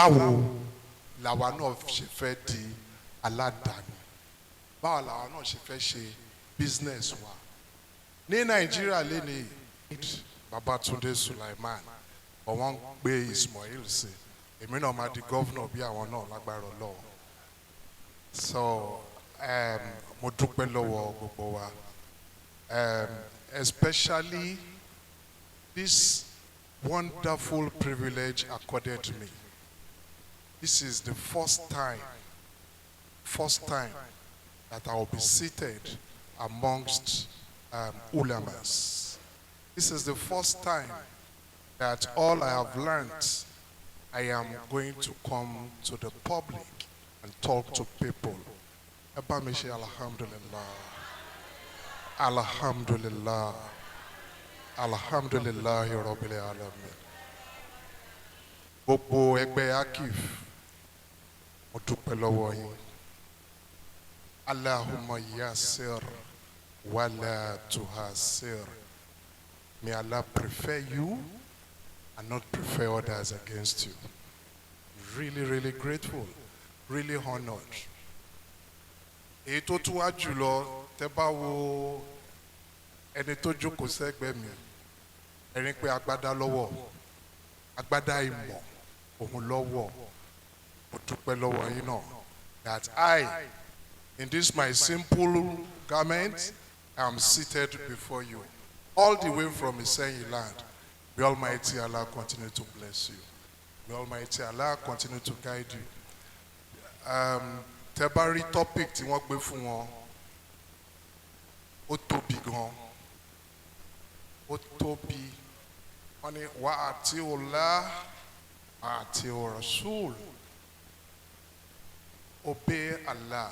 Báwo làwa náà ṣe fẹ́ di aládàáni? Báwo làwa náà ṣe fẹ́ ṣe business wa ní Nàìjíríà lénìí? Babatunde Sulaiman, ọ̀wọ́n gbé Ismail sí, èmi náà máa di governor bí àwọn náà lágbára Ọlọ́run. So mo dúpẹ́ lọ́wọ́ gbogbo wa, especially this wonderful privilege accorded to me. This is the first time that I will be seated amongst ulamas. This is the first time that all I have learnt, I am going to come to the public and talk to people. Ẹ bá mi ṣe alhamdulillah. Alhamdulillah. Alhamdulillahi Rabbil Alamin. Gbogbo ẹgbẹ́ Akif, mo dúpẹ́ lọ́wọ́ yín. Allahumma yassir wala tu'assir. May Allah prefer you and not prefer others against you. Really, really grateful, really honored. Èyí tó tún wá jùlọ, tẹ́ bá wo ẹni tó jókòó sẹ́gbẹ̀ẹ́ mi, ẹni pé agbádá lọ́wọ́, agbádá ìmọ̀ òun lọ́wọ́. Mo dúpẹ́ lọ́wọ́ yín náà that I, in this my simple garment, am seated before you all the way from Iseyin land. May Almighty Allah continue to bless you. May Almighty Allah continue to guide you. Tẹ́ bá rí topic tí wọ́n gbé fún wọn, ó tóbi gan, ó tóbi. Wọ́n ní wa ati'ullah, ati'ur Rasul. Obey Allah,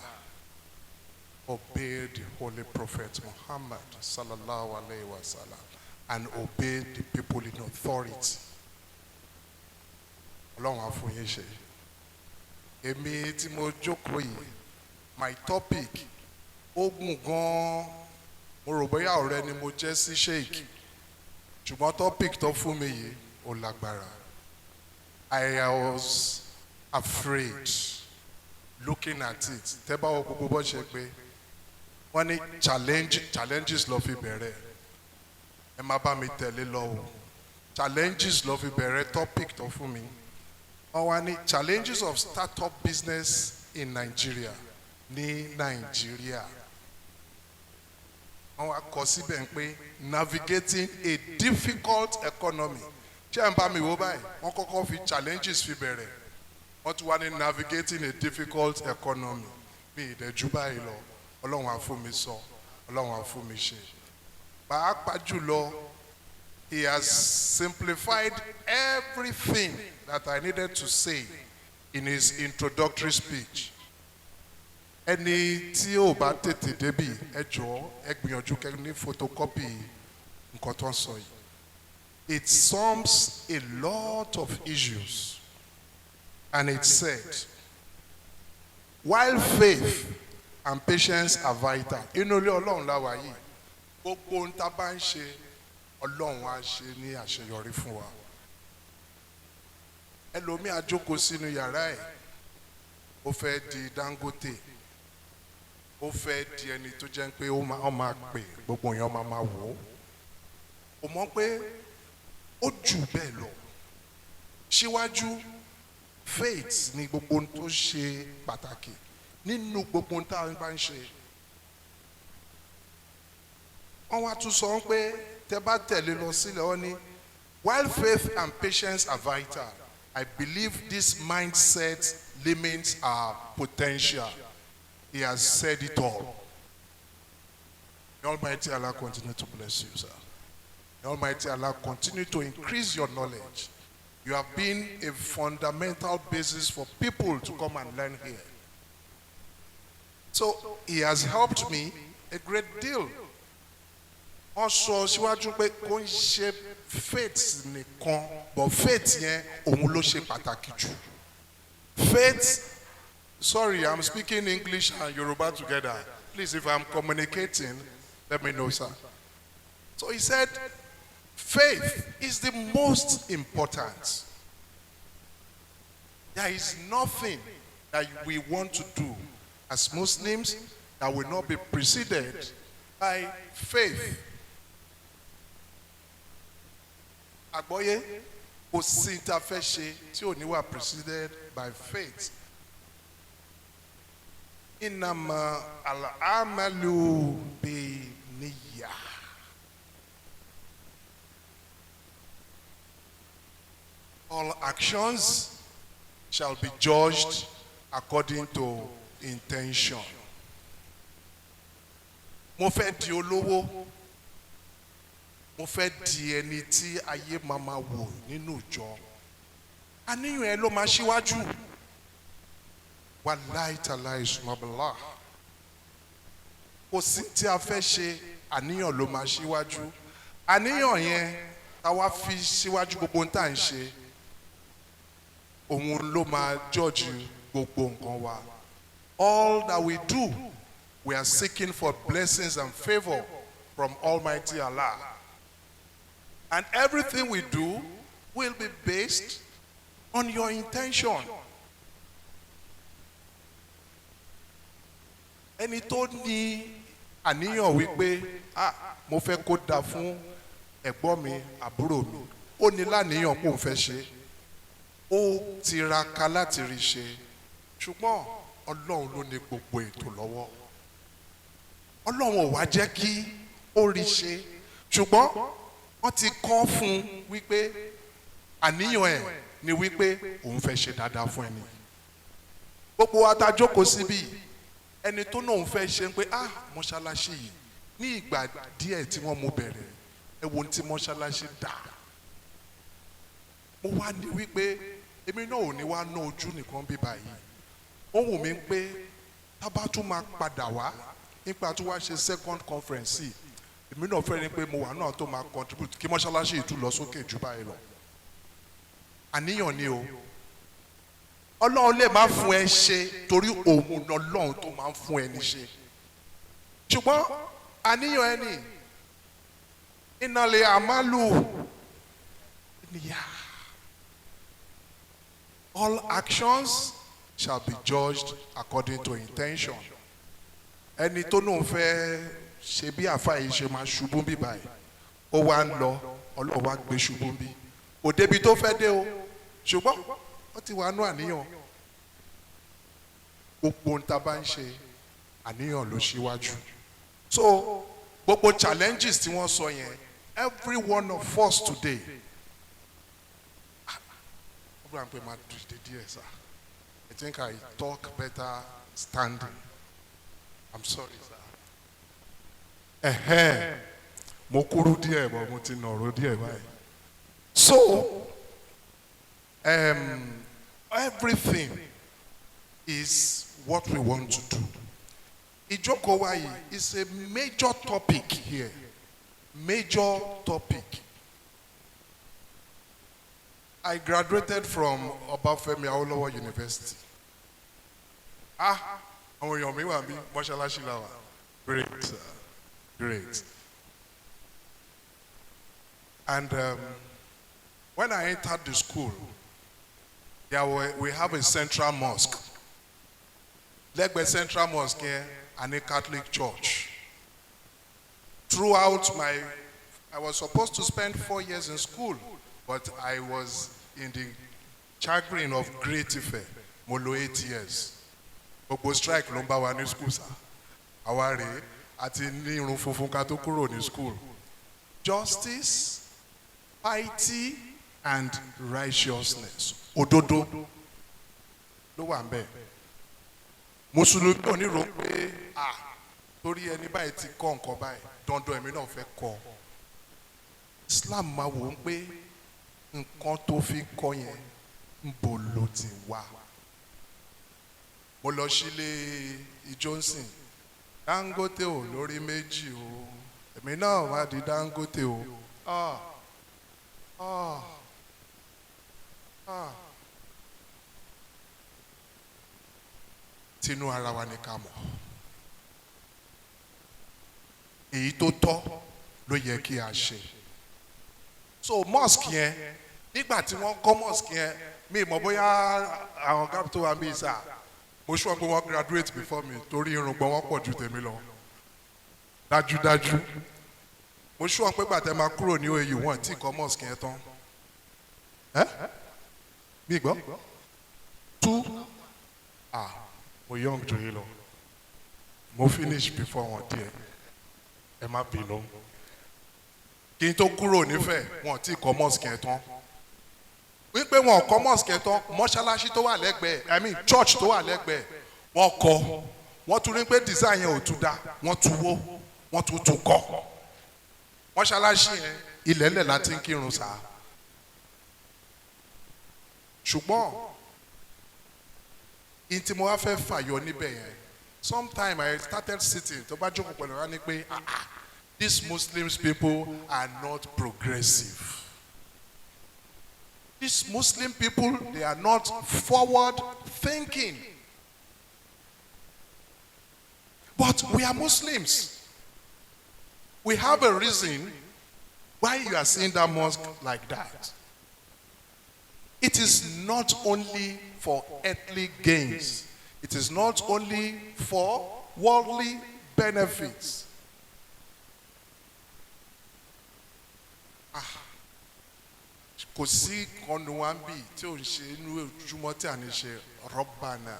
obey the Holy Prophet Muhammad sallallahu alayhi wa sallam, and obey the people in authority. Ọlọ́run á fún yín ṣe. Èmi tí mo jókòó yìí, my topic ó gùn gan-an. Mo rò bóyá ọ̀rẹ́ ni mo jẹ́ sí Sheikh, ṣùgbọ́n topic tó fún mi yìí, ó lágbára. I was afraid looking at it. Tẹ́ bá wo gbogbo bó ṣe pé wọ́n ní challenges ló fi bẹ̀rẹ̀. Ẹ má bá mi tẹ̀lé lọ o. Challenges ló fi bẹ̀rẹ̀ topic tó fún mi. Wọ́n wá ní challenges of startup business in Nigeria, ní Nigeria. Wọ́n wá kọ síbẹ̀ pé navigating a difficult economy. Ṣé ẹ̀ ń bá mi wò báyìí? Wọ́n kọ́kọ́ fi challenges fi bẹ̀rẹ̀, wọ́n tún wá ní navigating a difficult economy. Bí ìdẹ́jú báyìí lọ, Ọlọ́run á fún mi sọ, Ọlọ́run á fún mi ṣe. Pàápàá jùlọ, he has simplified everything that I needed to say in his introductory speech. Ẹni tí ò bá tètè débì, ẹ jọ̀ọ́, ẹ gbìyànjú kẹ́ ní photocopy nǹkan tó ń sọ yìí. It sums a lot of issues, and it said, while faith and patience are vital, inú ilé Ọlọ́run la wà yìí, gbogbo ohun tá a bá ń ṣe, Ọlọ́run á ṣe ní àṣeyọrí fún wa. Ẹlòmíì á jókòó sínú yàrá ẹ̀, ó fẹ́ di Dangote, ó fẹ́ di ẹni tó jẹ́ pé ó máa pè, gbogbo èèyàn máa wò ó. Kò mọ̀ pé ó jù bẹ́ẹ̀ lọ. Síwájú faith ni gbogbo ohun tó ṣe pàtàkì nínú gbogbo ohun tá a bá ń ṣe. Wọ́n wá tún sọ pé, tẹ́ bá tẹ̀lé lọ sílẹ̀, wọ́n ní, while faith and patience are vital, I believe this mindset limits our potential. He has said it all. May Almighty Allah continue to bless you, sir. May Almighty Allah continue to increase your knowledge. You have been a fundamental basis for people to come and learn here. So he has helped me a great deal. Wọ́n sọ síwájú pé kò ń ṣe faith nìkan, but faith yẹn, òun ló ṣe pàtàkì jù. Faith, sorry, I'm speaking English and Yoruba together. Please, if I'm communicating, let me know, sir. So he said, faith is the most important. There is nothing that we want to do as Muslims that will not be preceded by faith. Àgbọ́yé, kò sí tá a fẹ́ ṣe tí ò ní wà preceded by faith. Innama al-amalu bi niyyah. All actions shall be judged according to intention. Mo fẹ́ di olówó. Mo fẹ́ di ẹni tí ayé máa ma wò nínú ìjọ. Àníyàn ẹ ló máa ṣíwájú. Wallahi tallahi sumabala. Kò sí tí a fẹ́ ṣe, àníyàn ló máa ṣíwájú. Àníyàn yẹn tá wá fi síwájú gbogbo ohun tá à ń ṣe, òun ló máa judge gbogbo nǹkan wa. All that we do, we are seeking for blessings and favour from Almighty Allah. And everything we do will be based on your intention. Ẹni tó ní àníyàn wípé, ah, mo fẹ́ kó da fún ẹ̀gbọ́n mi, àbúrò mi, ó ní láníyàn kó fẹ́ ṣe, ó tiraka láti rí ṣe, ṣùgbọ́n Ọlọ́run ló ní gbogbo ètò lọ́wọ́. Ọlọ́run ò wá jẹ́ kí ó rí ṣe, ṣùgbọ́n wọ́n ti kọ́ fún un wípé àníyàn ẹ̀ ni wípé òun fẹ́ ṣe dáadáa fún ẹni. Gbogbo wa ta jókòó síbí, ẹni tó náà ń fẹ́ ṣe ń pé, ah, mọ́ṣáláṣí yìí ní ìgbà díẹ̀ tí wọ́n mú bẹ̀rẹ̀, ẹ wo ohun tí mọ́ṣáláṣí dà. Mo wá ní wípé èmi náà ò ní wá ná ojú nìkan bí báyìí. Ó wù mí pé tá bá tún máa padà wá nípa tó wá ṣe second conference yìí, èmi náà fẹ́ ni pé mo wà náà tó máa contribute kí mọ́ṣáláṣí yìí tún lọ sókè jù báyìí lọ. Àníyàn ni o. Ọlọ́run lè má fún ẹ ṣe torí òun lọ́lọ́run tó máa ń fún ẹni ṣe. Ṣùgbọ́n àníyàn ẹni ìnàlẹ̀ àmàlù níyà. All actions shall be judged according to intention. Ẹni tó náà fẹ́ ṣe bí àfa yìí ṣe máa ṣubú bí báyìí, ó wá ń lọ, Ọlọ́run wá gbé ṣubú bí. Kò débi tó fẹ́ dé o, ṣùgbọ́n ó ti wà nú àníyàn. Gbogbo ohun tá a bá ń ṣe, àníyàn ló ṣíwájú. So gbogbo challenges tí wọ́n sọ yẹn, every one of us today, I think I talk better standing. I'm sorry, sir. Mo kúrú díẹ̀ bọ̀, mo ti nàró díẹ̀ báyìí. So, everything is what we want to do. Ìjókòó wa yìí is a major topic here. Major topic. I graduated from Obafemi Awolowo University. Ah, àwọn èèyàn mi wà bí mọ́ṣáláṣí la wà. Great, sir. Great. And when I entered the school, we have a central mosque. Lẹ́gbẹ̀ẹ́ central mosque here and a Catholic church. Throughout I was supposed to spend 4 years in school, but I was in the chagrin of Great Ife. Mo lò 8 years. Gbogbo strike ló ń bá wa ní school sir. Àwa rèé àti ní irun funfun ká tó kúrò ní school. Justice, piety and righteousness. Òdodo ló wà ń bẹ̀. Mùsùlùmí ò ní rò pé ah torí ẹni báyìí ti kọ́ nǹkan báyìí, dandan èmi náà fẹ́ kọ́. Islam máa wò ó pé nǹkan tó fi kọ́ yẹn ń bo ló ti wá. Mo lọ sílé Johnson, Dangote ò lórí méjì o, èmi náà wá di Dangote o. Ah, ah, ah. Tinú ara wa ni ká mọ̀. Èyí tó tọ́ ló yẹ kí a ṣe. So mosque yẹn, Nígbà tí wọ́n kọ́ mosque yẹn, mi mọ̀ bóyá àwọn gap tó wà mí sà, mo sọ pé wọ́n graduate before me torí irùngbọ̀n wọn pọ̀ ju tèmi lọ. Dájúdájú, mo sọ pé gbàtẹ́ máa kúrò ní OAU, wọn tí kọ́ mosque yẹn tán. Ẹ́ mi gbọ́ two. Ah, mo young jù yín lọ, mo finish before wọn díẹ̀, ẹ má bínú. Kí n tó kúrò nífẹ̀ẹ́, wọn tí kọ́ mosque yẹn tán. Wípé wọn kọ́ mosque yẹn tán, mọ́ṣáláṣí tó wà lẹ́gbẹ̀ẹ́, I mean church tó wà lẹ́gbẹ̀ẹ́, wọ́n kọ́. Wọ́n tún rí pé design yẹn ò tún dá, wọ́n tún wó, wọ́n tún tún kọ́ mọ́ṣáláṣí yẹn. Ilẹ̀ ńlẹ̀ láti ń kírun sáà. Ṣùgbọ́n in tí mo wá fẹ́ fàyọ níbẹ̀ yẹn, sometime I started sitting, tó bá jókòó pẹ̀lú wa ní pé, "Ah ah, these Muslims people are not progressive. These Muslim people, they are not forward thinking." But we are Muslims. We have a reason why you are seeing that mosque like that. It is not only for earthly gains. It is not only for worldly benefits. Ah, kò sí kọ́nu wa ń bì tí ò ń ṣe inú ojúmọ́ tí à ní ṣe ربنا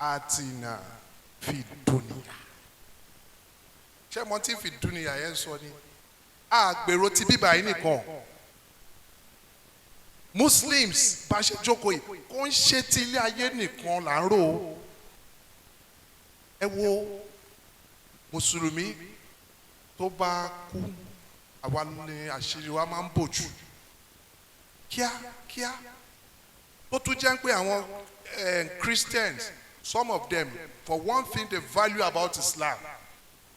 آتنا في الدنيا. Ṣé mo ti في الدنيا yẹn sọ ni? Àgbèrò ti bíbá yìí nìkan. Muslims bá ṣe jókòó yìí, kò ń ṣe ti ilé ayé nìkan là ń rò ó. Ẹ wo mùsùlùmí tó bá kú, àwa ni àṣírí wa máa ń bò jù kíá kíá. Tó tún jẹ́ pé àwọn Christians, some of them, for one thing they value about Islam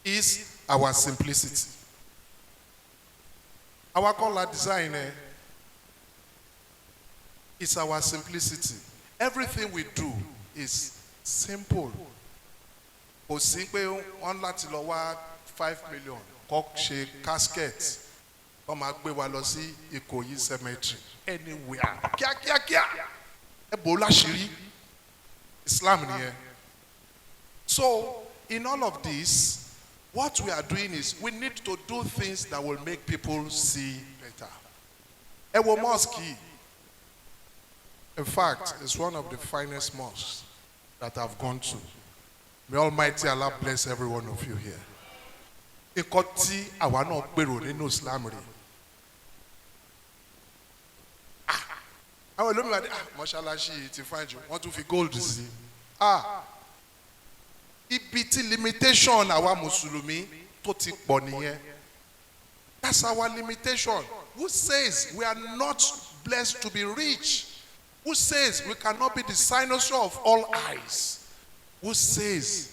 is our simplicity. Àwa kọ́ la design ẹ̀. It's our simplicity. Everything we do is simple. Kò sí pé wọ́n láti lọ wá 5 million kọ́ ṣe casket, wọ́n máa gbé wa lọ sí Ìkòyí Cemetery, anywhere, kíákíákíá, ẹ bò ó láṣìírí. Islam nìyẹn. So in all of this, what we are doing is we need to do things that will make people see better. Ẹ wo mosque yìí. In fact, it's one of the finest mosques that I've gone to. May Almighty Allah bless every one of you here. Nǹkan tí àwa náà gbèrò nínú Islam rè. Ah, àwọn olómìnira dé, ah, mọ́ṣáláṣí yìí ti fine jù, wọ́n tún fi gold sí. Ah, ibi tí limitation àwa mùsùlùmí tó ti pọ̀ nìyẹn. That's our limitation. Who says we are not blessed to be rich? Who says we cannot be the cynosure of all eyes? Who says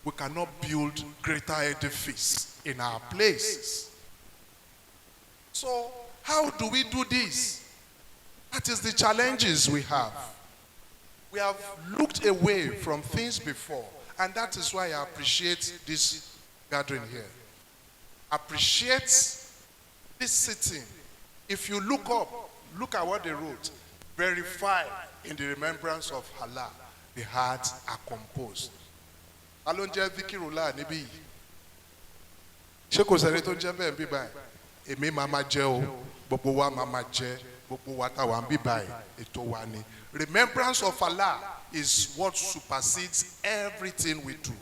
we cannot build greater edifice in our places? So, how do we do this? That is the challenges we have. We have looked away from things before, and that is why I appreciate this gathering here. Appreciate this sitting. If you look up, look at what they wrote. "Verify in the remembrance of Allah, the hearts are composed." Ta ló ń jẹ́ Dhikirullah níbí yìí? Ṣé kò sẹ́ni tó ń jẹ́ bẹ́ẹ̀ bí báyìí? Èmi máa ma jẹ́ o, gbogbo wa máa ma jẹ́, gbogbo wa táwa ń bí báyìí, ètò wa ni. Remembrance of Allah is what supersedes everything we do.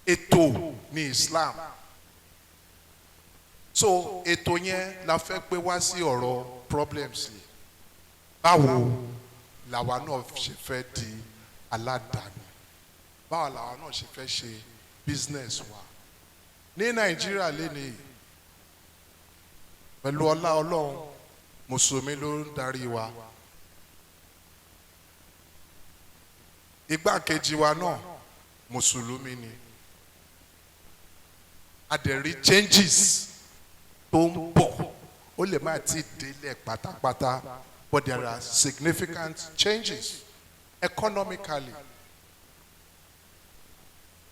Ètò ní Islam. So ètò yẹn la fẹ́ pé wá sí ọ̀rọ̀ problems yìí. Báwo làwa náà ṣe fẹ́ di aládàáni? Báwo làwa náà ṣe fẹ́ ṣe business wa? Ní Nàìjíríà lénìí, pẹ̀lú ọlá Ọlọ́run, mùsùlùmí ló ń darí wa. Igbákejì wa náà mùsùlùmí ni. A dẹ̀ rí changes tó ń bọ̀. Ó lè má ti délẹ̀ pátápátá, but there are significant changes economically.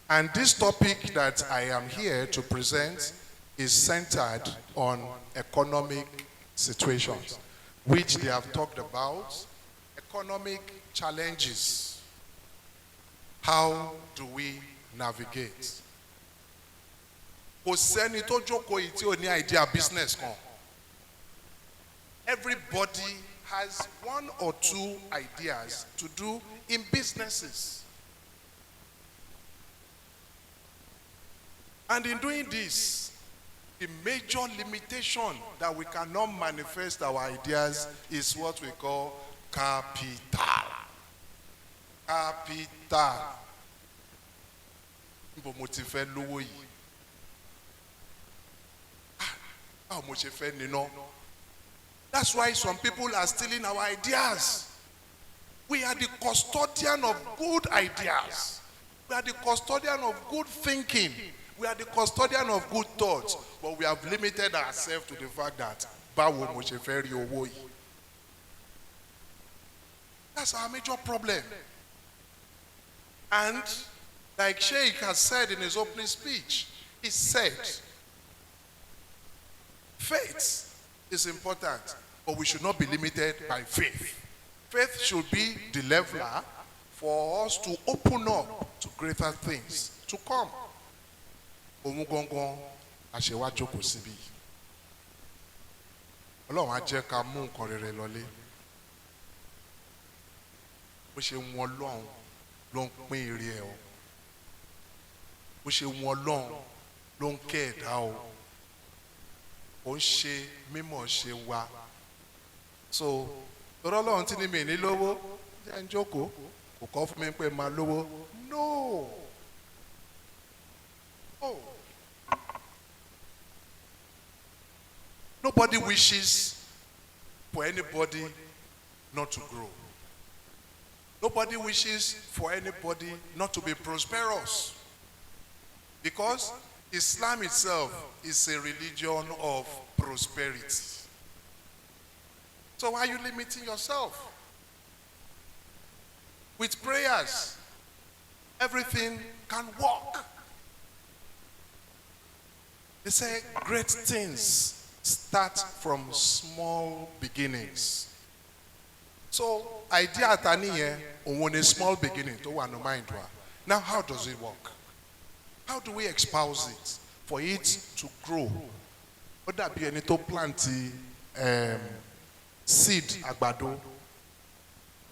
And this topic that I am here to present is centered on economic situations, which they have talked about, economic challenges. How do we navigate? Kò sẹ́ni tó jókòó yìí tí ò ní idea business kan. Everybody has one or two ideas to do in businesses. And in doing this, the major limitation that we cannot manifest our ideas is what we call capital. Capital. Níbo mo ti fẹ́ lówó yìí? Ah, báwo mo ṣe fẹ́ níná? That's why some people are stealing our ideas. We are the custodian of good ideas. We are the custodian of good thinking. We are the custodian of good thoughts. But we have limited ourselves to the fact that báwo mo ṣe fẹ́ rí owó yìí. That's our major problem. And like Sheikh has said in his opening speech, he said, faith is important, but we should not be limited by faith. Faith should be the leveler for us to open up to greater things to come. Òun gangan la ṣe wá jókòó síbí. Ọlọ́run á jẹ́ ká mú nǹkan rere lọlé. Bó ṣe wu Ọlọ́run ló ń pín ire ẹ̀ o. Bó ṣe wu Ọlọ́run ló ń kẹ́ ẹ̀dá o. Ó ń ṣe mímọ̀ ṣe wa. So, torí Ọlọ́run tí ní mi ní lówó, jẹ́ ń jókòó, kò kọ́ fún mi pé máa lówó. No. Oh. Nobody wishes for anybody not to grow. Nobody wishes for anybody not to be prosperous. Because Islam itself is a religion of prosperity. So why are you limiting yourself? With prayers, everything can work. They say great things start from small beginnings. So idea ta nìyẹn, òun ni small beginning tó wà ní mind wa. Now how does it work? How do we espouse it for it to grow? Ó dàbí ẹni tó plant seed àgbàdo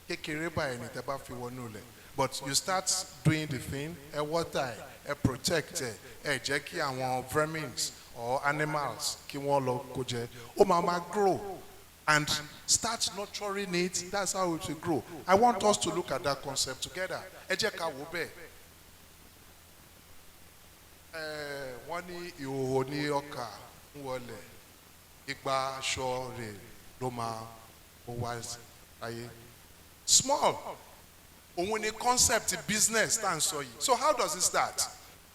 kékeré báyìí ní tẹ́ bá fi wọnú ilẹ̀. But you start doing the thing, ẹ water ẹ, ẹ protect ẹ, ẹ jẹ́ kí àwọn vermins or animals kí wọ́n lọ kó jẹ. Ó máa ma grow and start nurturing it. That's how it will grow. I want us to look at that concept together. Ẹ jẹ́ ká wò bẹ́ẹ̀. Wọ́n ní ìhòòhò ní ọkà ń wọlé, igba aṣọ rẹ̀ ló máa ó wá ayé. Small. Òun ni concept business tá à ń sọ yìí. So how does it start?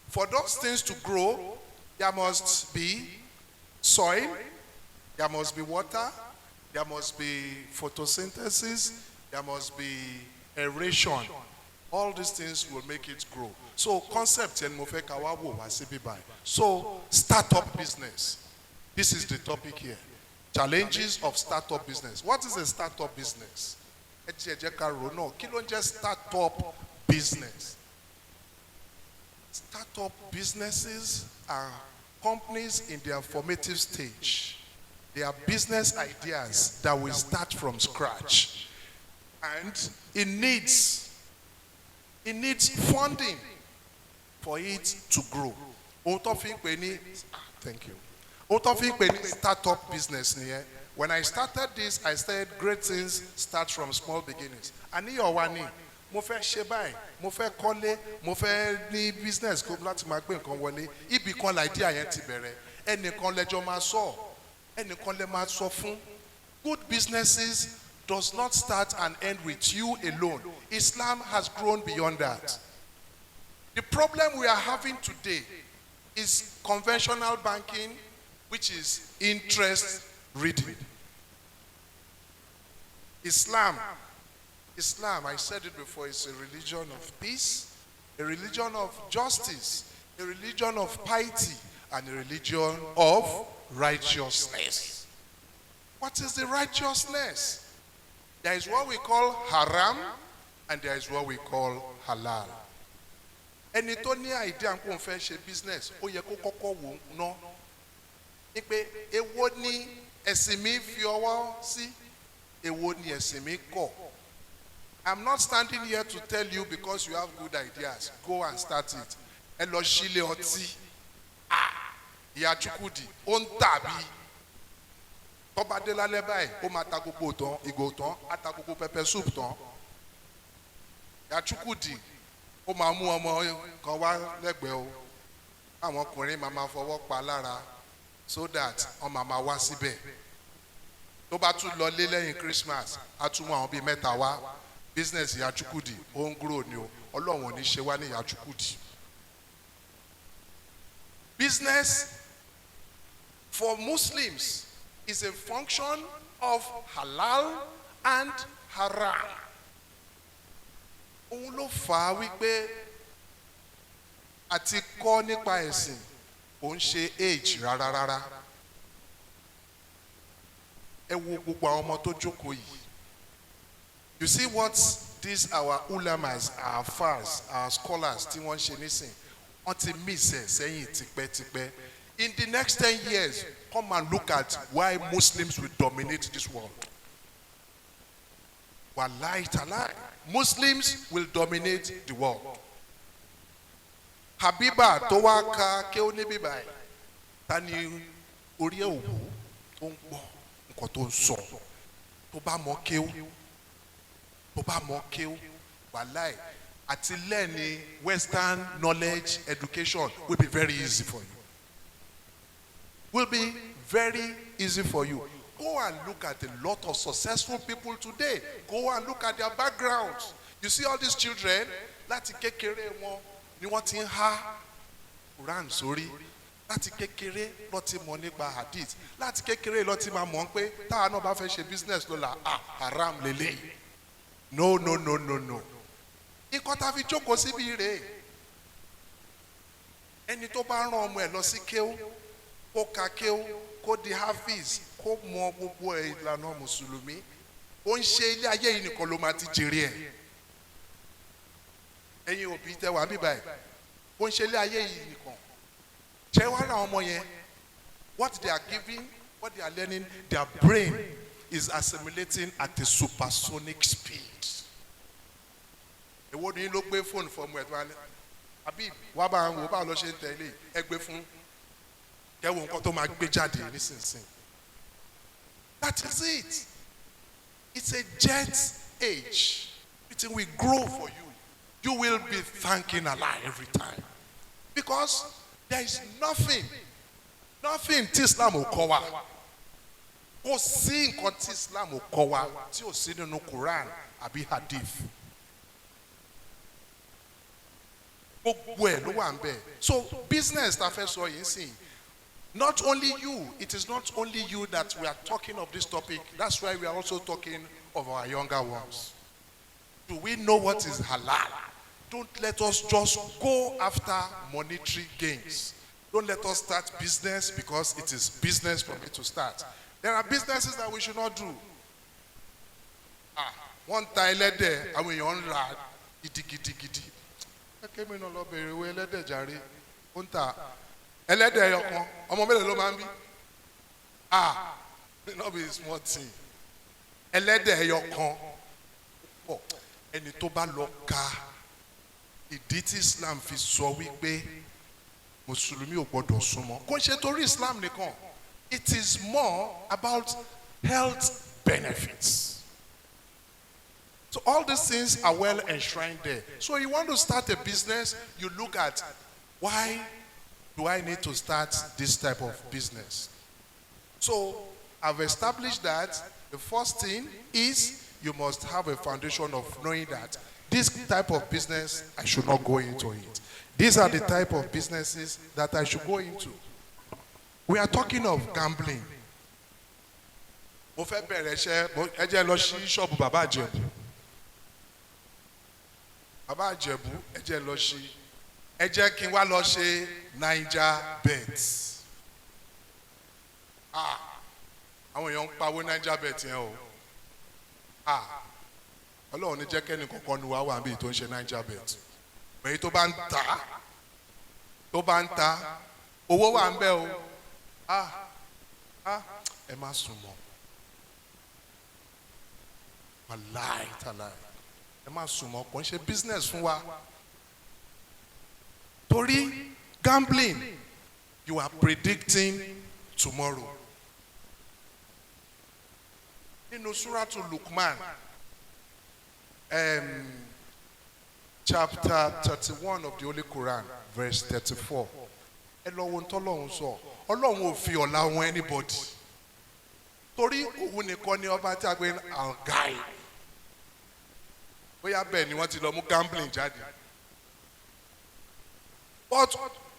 For those things to grow, there must be soil, there must be water, there must be photosynthesis, there must be aeration. All these things will make it grow. So concept yẹn mo fẹ́ ká wá wò wá síbí báyìí. So startup business. This is the topic here. Challenges of startup business. What is a startup business? Ẹ jẹ́ ẹ jẹ́ ká rò náà. Kí ló ń jẹ́ startup business? Startup businesses are companies in their formative stage. They are business ideas that will start from scratch. And it needs funding for it to grow. Ohun tó fi ń pè ní, thank you. Ohun tó fi ń pè ní startup business nìyẹn. When I started this, I said great things start from small beginnings. Àníyàn wa ni, mo fẹ́ ṣe báyìí, mo fẹ́ kọ́lé, mo fẹ́ ní business kó láti máa gbé nǹkan wọlé. Ibì kan l'idea yẹn ti bẹ̀rẹ̀. Ẹnìkan lẹ́jọ́ máa sọ, ẹnìkan lẹ́ máa sọ fún. Good businesses does not start and end with you alone. Islam has grown beyond that. The problem we are having today is conventional banking, which is interest reading. Islam, I said it before, is a religion of peace, a religion of justice, a religion of piety, and a religion of righteousness. What is the righteousness? There is what we call haram and there is what we call halal. Ẹni tó ní idea kó n fẹ́ ṣe business, ó yẹ kó kọ́kọ́ wò ó ná ní pé èwo ni ẹ̀sìn mi fi ọwọ́ sí, èwo ni ẹ̀sìn mi kọ̀. I'm not standing here to tell you because you have good ideas, go and start it. Ẹ lọ sílé ọtí. Ah, ìyá Chukwudi ó ń tàbí tọ́ba dé lálẹ́ báyìí, ó máa ta gbogbo tán, ìgò tán, á ta gbogbo pepper soup tán. Ìyá Chukwudi ó máa mú ọmọ kan wá lẹ́gbẹ̀ẹ́ o, àwọn ọkùnrin máa ma fọwọ́ pa lára so that wọ́n máa ma wá síbẹ̀. Tó bá tún lọ lé lẹ́yìn Christmas, á tún mú àwọn bíi mẹ́ta wá. Business ìyá Chukwudi ó ń grow ni o. Ọlọ́run ò ní ṣe wá ní ìyá Chukwudi. Business for Muslims is a function of halal and haram. Òun ló fà á wípé àti kọ́ nípa ẹ̀sìn kò ń ṣe age rárá rárá. Ẹ wo gbogbo àwọn ọmọ tó jókòó yìí. You see what these our ulamas, our fars, our scholars tí wọ́n ń ṣe nísìn, wọ́n ti miss ẹ̀ sẹ́yìn tipẹ́tipẹ́. In the next 10 years, come and look at why Muslims will dominate this world. Wallahi talai, Muslims will dominate the world. Habiba tó wá ka kéwú níbí báyìí, ta ni orí ẹ̀ òwú tó ń gbọ́ nǹkan tó ń sọ? Tó bá mọ kéwú, tó bá mọ kéwú, wàláì, àti learn Western knowledge, education will be very easy for you, will be very easy for you. Go and look at a lot of successful people today. Go and look at their backgrounds. You see all these children, láti kékeré wọn ni wọ́n ti ń há Quran sórí, láti kékeré ló ti mọ̀ nípa hadith, láti kékeré ló ti máa mọ̀ pé táwa náà bá fẹ́ ṣe business lọ́la, ah, haram lélẹ́yìí, no, no, no, no, no. Nǹkan tá a fi jókòó síbi rèé. Ẹni tó bá rán ọmọ ẹ̀ lọ sí kéwú, kó ka kéwú, kó di hafiz, kó mọ gbogbo ẹ̀, ìlànà mùsùlùmí, ó ń ṣe ilé ayé yìí nìkan ló máa ti jèrè ẹ̀. Ẹ̀yin òbí tẹ wà bíbá ẹ̀, ó ń ṣe ilé ayé yìí nìkan. Ṣé wàá ra ọmọ yẹn, what they are giving, what they are learning, their brain is assimilating at a supersonic speed. Èwo ni ló gbé fóònù fọmọ ẹ̀ tó wá ní àbí wàá bá wò báwo lọ ṣe ń tẹ̀lé ẹ gbé fún kẹwò nǹkan tó máa gbé jáde nísinsìnyí? That is it. It's a jet age. It will grow for you. You will be thanking Allah every time because there is nothing, nothing tí Islam ò kọ́ wa. Kò sí nǹkan tí Islam ò kọ́ wa tí ò sí nínú Quran àbí hadith. Gbogbo ẹ̀ ló wà ń bẹ̀. So business ta fẹ́ sọ yìí sìn, not only you, it is not only you that we are talking of this topic. That's why we are also talking of our younger ones. Do we know what is halal? Don't let us just go after monetary gains. Don't let us start business because it is business for me to start. There are businesses that we should not do. Ah, wọ́n ń ta ẹlẹ́dẹ̀, àwọn èèyàn ń ra gidigidigidi. Kẹ́kẹ́ mi náà lọ bèrè owó ẹlẹ́dẹ̀ jàre. Ó ń ta ẹlẹ́dẹ̀ ẹyọ kan, ọmọ mélòó ló máa ń bí? Ah, no be small thing. Ẹlẹ́dẹ̀ ẹyọ kan pọ̀. Ẹni tó bá lọ ka ìdí tí Islam fi sọ wípé mùsùlùmí ò gbọdọ̀ súnmọ́, kò ń ṣe torí Islam nìkan. It is more about health benefits. So all these things are well enshrined there. So you want to start a business, you look at, why do I need to start this type of business? So I've established that the first thing is you must have a foundation of knowing that this type of business, I should not go into it. These are the type of businesses that I should go into. We are talking of gambling. Mo fẹ́ bẹ̀rẹ̀ iṣẹ́, ẹ jẹ́ lọ sí ṣọ́ọ̀bù bàbá Àjẹ̀bú. Bàbá Àjẹ̀bú, ẹ jẹ́ lọ sí. Ẹ jẹ́ kí n wá lọ ṣe Naija bet. Ah, Àwọn èèyàn ń pawó Naija Bet yẹn o. Ah, Ọlọ́run ní jẹ́ kẹ́ni kankan nu wá wà níbi tó ń ṣe Naija Bet. Èyí tó bá ń ta, tó bá ń ta, owó wà ń bẹ o. Ah, ah, ẹ má sùn mọ́. Wàláì tàláì, ẹ má sùn mọ́, kò ń ṣe business fún wa. Torí gambling, you are predicting tomorrow. Nínú Suratu Lukman, chapter 31 of the Holy Quran, verse 34. Ẹ lọ wo ohun tọ́lọ́run sọ. Ọlọ́run ò fi ọ̀la wọn anybody. Torí òun nìkan ni ọba tí a gbé Al-Ghaib. Bóyá bẹ́ẹ̀ ni wọ́n ti lọ mú gambling jáde. But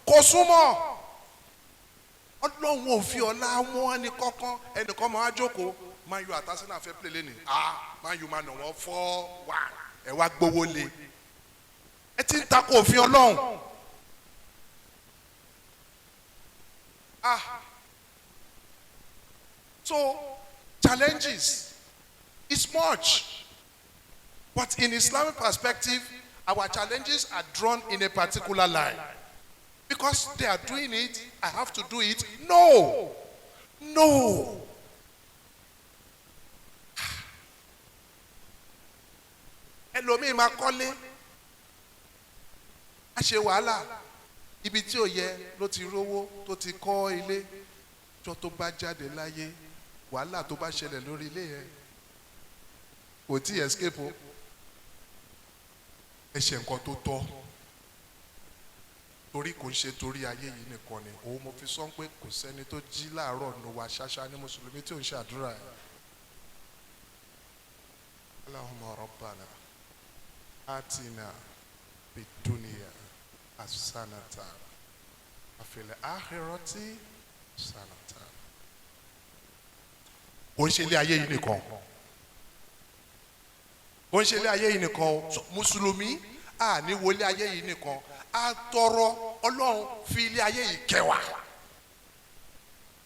kò súnmọ́. Ọlọ́run ò fi ọ̀la wọn ẹnì kankan. Ẹnìkan máa jókòó. Man U àti Arsenal fẹ́ play lẹ́nìí. Ah, Man U máa nà wọ́n 4-1. Ẹ wá gbowó lé. Ẹ ti ń takò òfin Ọlọ́run. Ah, so challenges is much, but in Islamic perspective, our challenges are drawn in a particular line. Because they are doing it, I have to do it. No, no. Ẹlòmíì máa kọ́lé, á ṣe wàhálà, ibi tí ò yẹ ló ti rówó tó ti kọ́ ilé. Jọ tó bá jáde láyé, wàhálà tó bá ṣẹlẹ̀ lórí ilé yẹn kò tí ì escape o. Ẹ ṣe nǹkan tó tọ́, torí kò ń ṣe torí ayé yìí nìkan ni. Òun mo fi sọ pé kò sẹ́ni tó jí láàárọ̀ nù wá ṣáṣá ní mùsùlùmí tí ò ń ṣàdúrà ẹ̀. Allahumma rabbana atina fid dunya hasanatan wa fil akhirati hasanatan. Kò ń ṣe ilé ayé yìí nìkan, kò ń ṣe ilé ayé yìí nìkan o. Mùsùlùmí a ní wọlé ayé yìí nìkan, a tọrọ Ọlọ́run fi ilé ayé yìí kẹ́ wa,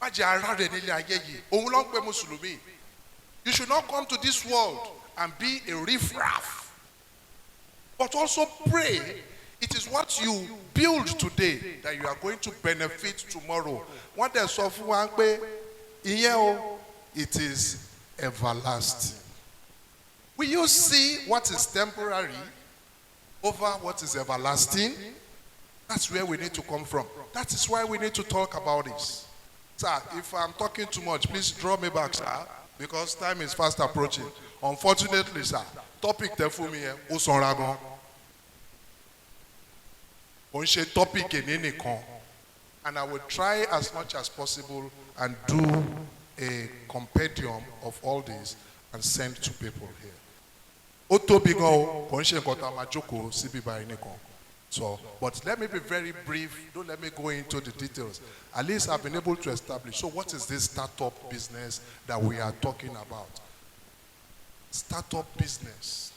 má jẹ́ ara rẹ̀ nílé ayé yìí. Òun ló ń pè mùsùlùmí. You should not come to this world and be a riffraff, but also pray. It is what you build today that you are going to benefit tomorrow. Wọ́n dẹ̀ sọ fún wa pé ìyẹn o, it is everlasting. Will you see what is temporary over what is everlasting? That's where we need to come from. That is why we need to talk about this. Sir, if I'm talking too much, please draw me back, sir, because time is fast approaching. Unfortunately, sir, topic tẹ fún mi yẹn, ó sanra gan. Kò ń ṣe topic èní nìkan. And I will try as much as possible and do a compendium of all this and send to people here. Ó tóbi gan o, kò ń ṣe nǹkan tá a máa jókòó síbí báyìí nìkan. So, but let me be very brief. Don't let me go into the details. At least I've been able to establish. So what is this startup business that we are talking about? Startup business.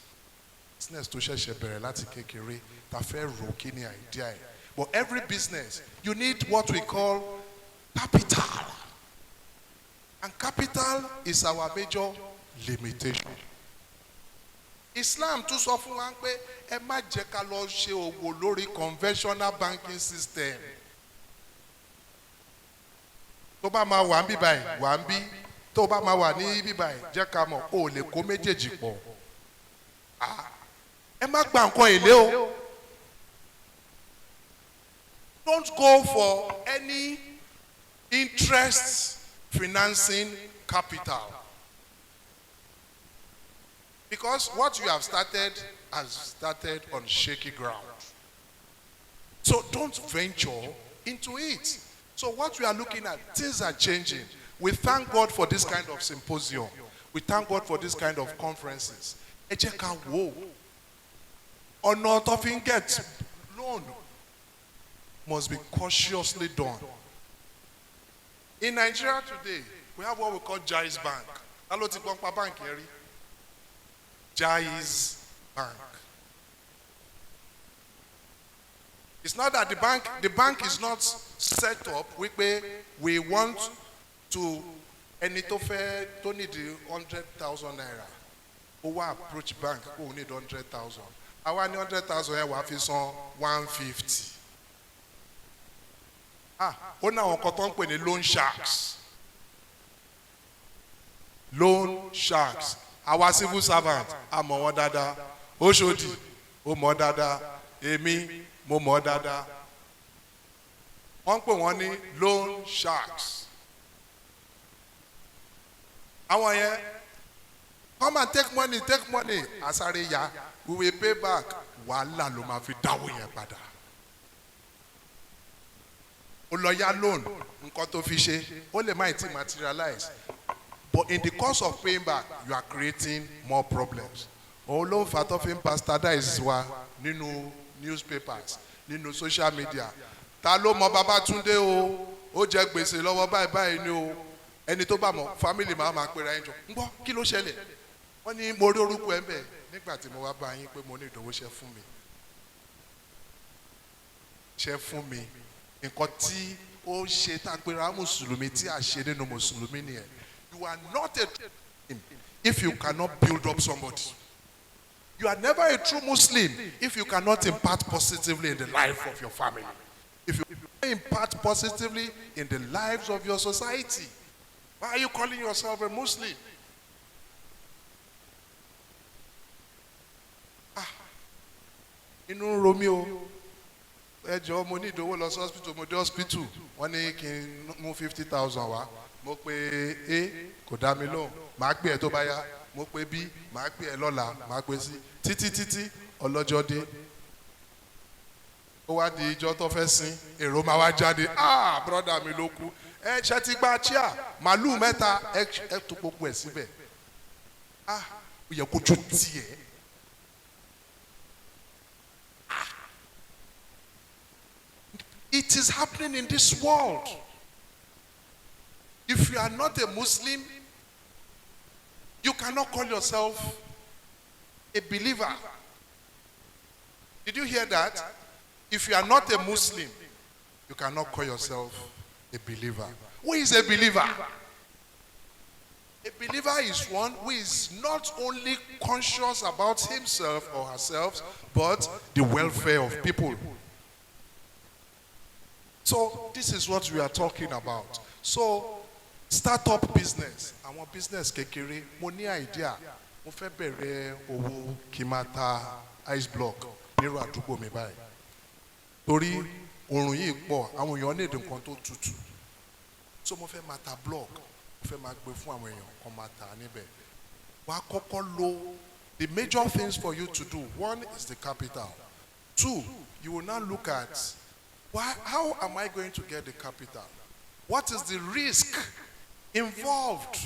Business tó ṣẹ̀ṣẹ̀ bẹ̀rẹ̀ láti kékeré, ta fẹ́ rò kí ni idea ẹ̀. But every business, you need what we call capital. And capital is our major limitation. Islam tún sọ fún wa pé ẹ má jẹ́ ká lọ ṣe òwò lórí conventional banking system. Tó bá máa wà ń bí báyìí, wà ń bí. Tó bá máa wà ní bí báyìí, jẹ́ ká mọ̀ o lè kó méjèèjì pọ̀. Ẹ má gba nǹkan èlé o. Don't go for any interest financing capital. Because what you have started has started on shaky ground. So don't venture into it. So what we are looking at, things are changing. We thank God for this kind of symposium. We thank God for this kind of conferences. Ẹ jẹ́ ká wò ó. Ọ̀nà tó fi ń get loan must be cautiously done. In Nigeria today, we have what we call Jaiz Bank. Ta ló ti gbọ́ nípa báǹkì yẹn rí? Jaiz Bank. It's not that the bank is not set up wípé we want to Ẹni tó fẹ́ tó need ₦100,000, ó wá approach bank kó o need 100,000. Àwa ní 100,000 yẹn, wàá fi san 150. Ah, ó ní àwọn kan tó ń pè ní loan sharks. Loan sharks, àwa civil servant a mọ̀ wọ́n dáadáa. Oṣòdì, ó mọ̀ dáadáa. Èmi, mo mọ̀ dáadáa. Wọ́n ń pè wọ́n ní loan sharks. Àwọn yẹn, "Come and take money, take money, asáré ya, we will pay back." Wàhálà ló máa fi dáwó yẹn padà. Ó lọ yá loan, nǹkan tó fi ṣe, ó lè má ti materialize, but in the course of paying back, you are creating more problems. Òun ló ń fa tó fi ń bastardize wa nínú newspapers, nínú social media. "Ta ló mọ Babátúndé o? Ó jẹ gbèsè lọ́wọ́ báyìí báyìí ni o." Ẹni tó bá mọ family máa máa pera ẹ jọ ń gbọ́ kí ló ṣẹlẹ̀. Wọ́n ní mo rí orúkọ ẹ bẹ́ẹ̀ nígbà tí mo wá bá yín pé mo ní ìdánwò ṣe fún mi, ṣe fún mi. Nǹkan tí ó ṣe tá a pera mùsùlùmí tí a ṣe nínú mùsùlùmí nìyẹn. You are not a true Muslim if you cannot build up somebody. You are never a true Muslim if you cannot impart positively in the life of your family, if you impart positively in the lives of your society. Why are you calling yourself a Muslim? Ah, inú ń ro mí o. Ẹ jọ̀ọ́, mo ní ìdówó lọ sí hospital. Mo dé hospital, wọ́n ní kí n mú 50,000 wá. Mo pe A, kò dá mi lóhùn. Màá pè ẹ́ tó bá yá. Mo pe B, màá pè ẹ́ lọ́la. Màá pe C, títí títí ọlọ́jọ́ dé. Ó wá di ijọ́ tó fẹ́ sin, èrò máa wá jáde. "Ah, brother mi ló kú. Ẹ ṣe ti gba chair, màálù mẹ́ta, ẹ tó gbogbo ẹ̀ síbẹ̀." Ah, ó yẹ kó tó tiẹ̀. Ah, it is happening in this world. If you are not a Muslim, you cannot call yourself a believer. Did you hear that? If you are not a Muslim, you cannot call yourself a believer. Who is a believer? A believer is one who is not only conscious about himself or herself, but the welfare of people. So this is what we are talking about. So startup business, àwọn business kékeré. Mo ní idea, mo fẹ́ bẹ̀rẹ̀ owó kí n máa ta ice block nírú àdúgbò mi báyìí, torí oòrùn yìí pọ̀, àwọn èèyàn ní èdè nǹkan tó tutù. So mo fẹ́ máa ta block, mo fẹ́ máa gbé fún àwọn èèyàn kan máa tà á níbẹ̀. Wàá kọ́kọ́ lo the major things for you to do. One is the capital. Two, you will now look at why, how am I going to get the capital? What is the risk involved?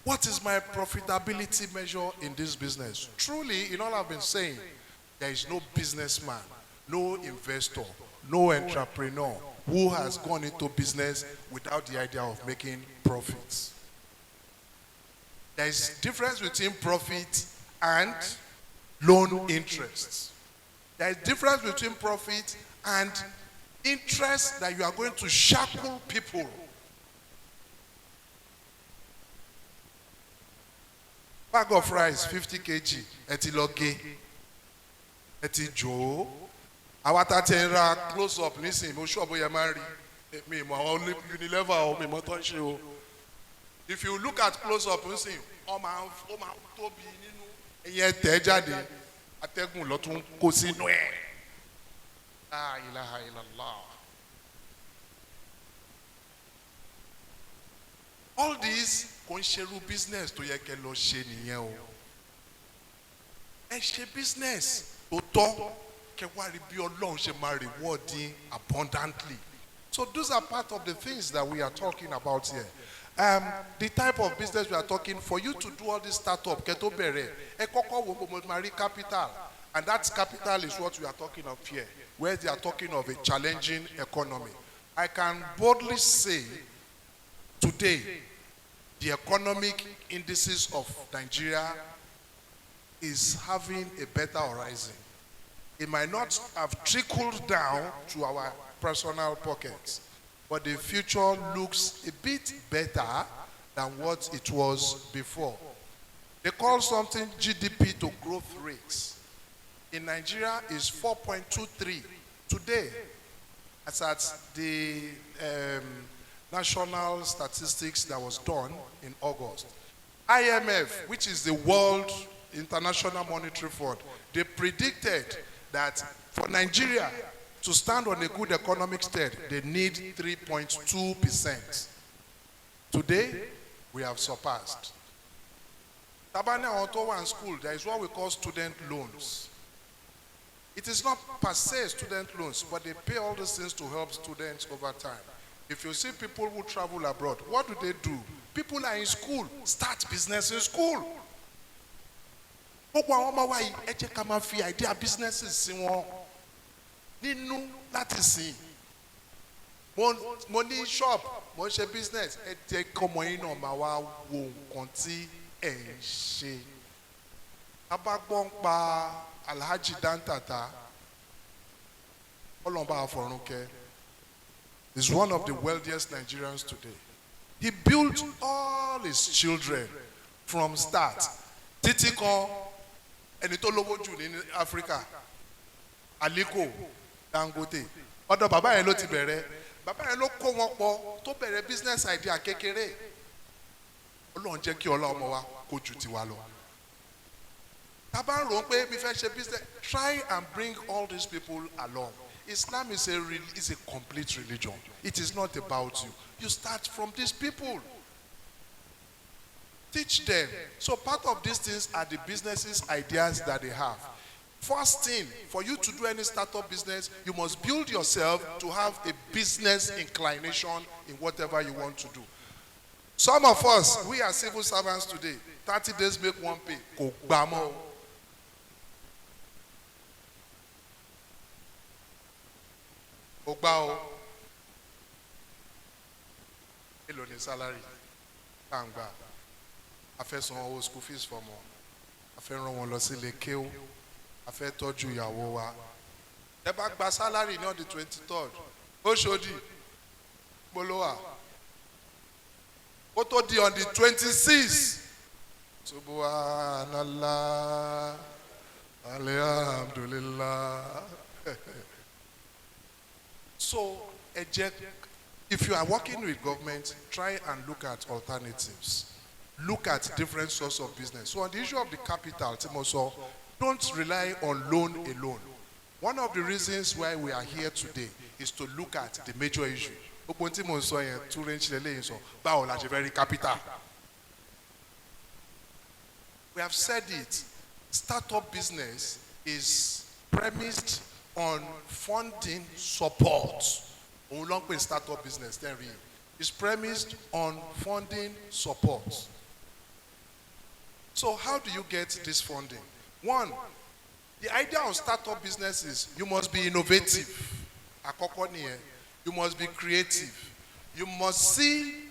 What is my profitability measure in this business? Truly, in all I've been saying, there is no businessman, no investor, no entrepreneur who has gone into business without the idea of making profits. There is difference between profit and loan interests. There is difference between profit and interest that you are going to shackle people. Bag of rice 50 kg, ẹ ti lọ gé, ẹ ti jò ó. Àwa tá a ti ń ra Close Up nísìnyí, mo ṣọ́ọ̀bù yẹn máa ń rí mi mọ àwọn Unilever o, mi mọ tó ń ṣe o. If you look at Close Up nísìnyí, ó máa ń tóbi nínú. Ẹ̀yẹ tẹ̀ jáde, atẹ́gùn ló tún kó sínú ẹ̀. La ilaha illallah. All this kò ń ṣerú business tó yẹ kẹ́ lọ ṣe nìyẹn o. Ẹ ṣe business tó tọ́, kẹ́ wá rí bí Ọlọ́run ṣe máa reward yín abundantly. So those are part of the things that we are talking about here. The type of business we are talking, for you to do all this startup, kẹ́ tó bẹ̀rẹ̀, ẹ kọ́kọ́ wo mo máa rí capital, and that capital is what we are talking of here, where they are talking of a challenging economy. I can boldly say today, the economic indices of Nigeria is having a better horizon. It might not have trickled down to our personal pockets, but the future looks a bit better. than what it was before. They call something GDP to growth rates. In Nigeria is 4.23 today, as at the national statistics that was done in August. IMF, which is the World International Monetary Fund, they predicted that for Nigeria to stand on a good economic stead, they need 3.2%. Today, we have surpassed. Tá a bá ní àwọn tó wà in school, there is what we call student loans. It is not per se student loans, but they pay all these things to help students over time. If you see people who travel abroad, what do they do? People are in school, start business in school. Gbogbo àwọn ọmọ wa yìí, ẹ jẹ́ ká máa fi idea businesses sí wọn nínú láti sìn. Mo ní shop, mo ń ṣe business, ẹ jẹ́ kọ́mọ yín náà máa wá wo nǹkan tí ẹ̀ ń ṣe. A bá gbọ́ nípa Alhaji Dantata, Ọlọ́run bá fọ̀run kẹ́, is one of the wealthiest Nigerians today. He built all his children from start. Títí kan ẹni tó lówó jù ní Africa, Aliko Dangote. Ọ̀dọ̀ bàbá yẹn ló ti bẹ̀rẹ̀. Bàbá yẹn ló kó wọn pọ̀ tó bẹ̀rẹ̀ business idea kékeré. Ọlọ́run jẹ́ kí ọlá ọmọ wa kó ju tiwa lọ. Tá a bá ń rò ó pé mi fẹ́ ṣe business, try and bring all these people along. Islam is a complete religion. It is not about you. You start from these people. Teach them. So part of these things are the businesses ideas that they have. First thing, for you to do any startup business, you must build yourself to have a business inclination in whatever you want to do. Some of us, we are civil servants today. 30 days make one pay. Kò gbà mọ́ o. Kò gbà o. Èló ni salary? Tá à ń gbà. A fẹ́ san owó school fees fọ́mọ. A fẹ́ rán wọn lọ sí ilé kéwú. A fẹ́ tọ́jú ìyàwó wa. Ẹ bá gba salary ní on the 23rd. Oṣòdì. Gbólówà. Ó tó di on the 26th. Subhanallah. Alhamdulillah. So, ẹ jẹ́, if you are working with government, try and look at alternatives. Look at different sources of business. So on the issue of the capital, tí mo sọ, don't rely on loan alone. One of the reasons why we are here today is to look at the major issue. Gbogbo tí mo ń sọ yẹn, tún rẹ̀ ń ṣe lẹ́yìn sọ, báwo la ṣe fẹ́ rí capital? We have said it. Startup business is premised on funding support. Òun ló ń pè startup business ten rí. It's premised on funding support. So how do you get this funding? One, the idea of startup business is you must be innovative. Àkọ́kọ́ nìyẹn. You must be creative. You must see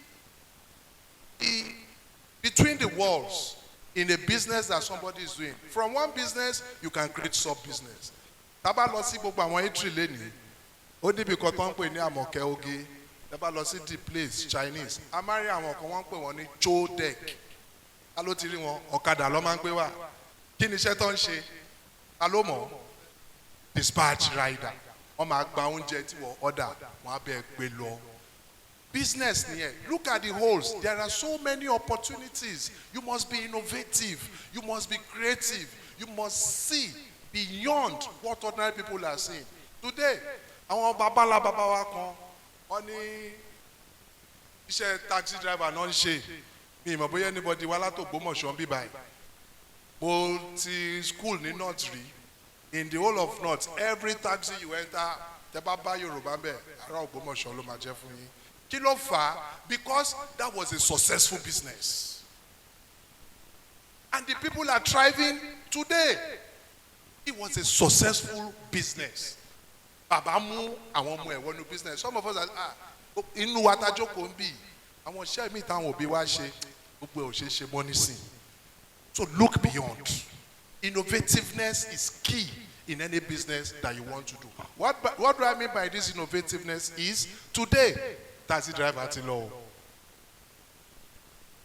between the walls in a business that somebody is doing. From one business, you can create sub-business. Tá bá lọ sí gbogbo àwọn eatery lénìí, ó níbi kan tó ń pè ní Àmọ̀kẹ́ Oge. Tá bá lọ sí The Place Chinese, a máa rí àwọn kan wọ́n ń pè wọ́n ní Chodek. Ta ló ti rí wọn? Ọ̀kadà ló máa ń gbé wá. Kí ni iṣẹ́ tó ń ṣe? Ta ló mọ̀? Dispatch rider. Wọ́n máa gba oúnjẹ tí wọ́n order, wọ́n á bẹ́ẹ̀ gbé lọ. Business nìyẹn. Look at the holes. There are so many opportunities. You must be innovative. You must be creative. You must see beyond what ordinary people are seeing. Today, àwọn babalá bàbá wa kan, wọ́n ní iṣẹ́ taxi driver náà ń ṣe. Mi ì mọ̀ bóyá anybody wá láti Ògbómọ̀ṣọ́ ń bí báyìí. Mo ti school ní North rí. In the whole of North, every taxi you enter, tẹ bá bá Yorùbá ńbẹ̀, ará Ògbómọ̀ṣọ́ ló máa jẹ́ fún yín. Kí ló fà á? Because that was a successful business. And the people are thriving today. It was a successful business. Bàbá mú àwọn ọmọ ẹ̀ wọnú business. Some of us are, ah, inú wa ta jókòó ń bì. Àwọn iṣẹ́ mi táwọn òbí wa ṣe, gbogbo ẹ̀ ò ṣe é ṣe mọ́ nísìn. So look beyond. Innovativeness is key in any business that you want to do. What do I mean by this innovativeness is, today, taxi driver ti lọ o.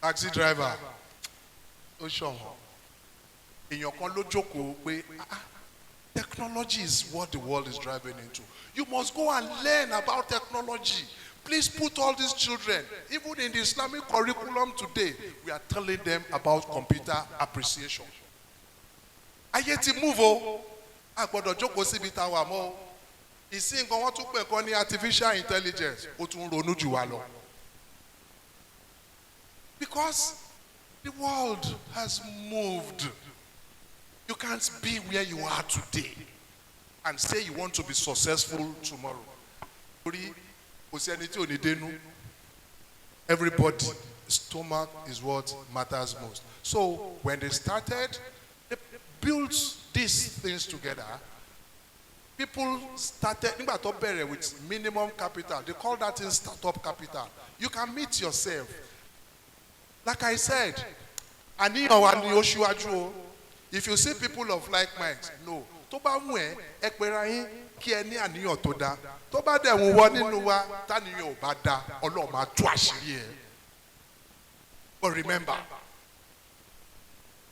Taxi driver ó ṣọ̀wọ́n. Èèyàn kan ló jókòó pé, "Ah, technology is what the world is driving into. You must go and learn about technology. Please put all these children, even in the Islamic curriculum today, we are telling them about computer appreciation." Ayé ti move o, a gbọ́dọ̀ jókòó síbi tá a wà mọ́ o. Ìsìn nǹkan wọ́n tún pè kọ́ ní artificial intelligence, ó tún ronú jù wá lọ. Because the world has moved. You can't be where you are today and say you want to be successful tomorrow. Torí kò sí ẹni tí ò ní dénú. Everybody, stomach is what matters most. So when they started, they built these things together. People started, nígbà tó bẹ̀rẹ̀, with minimum capital. They call that thing startup capital. You can meet yourself. Like I said, àníyàn wa ni ó ṣíwájú o. If you see people of like minds, no. Tó bá wù ẹ́, ẹ pera yín kí ẹ ní àníyàn tó dáa. Tó bá dẹ̀ wù wọ́ nínú wa, táníyàn ò bá dáa, Ọlọ́run máa tú àṣírí ẹ̀. But remember,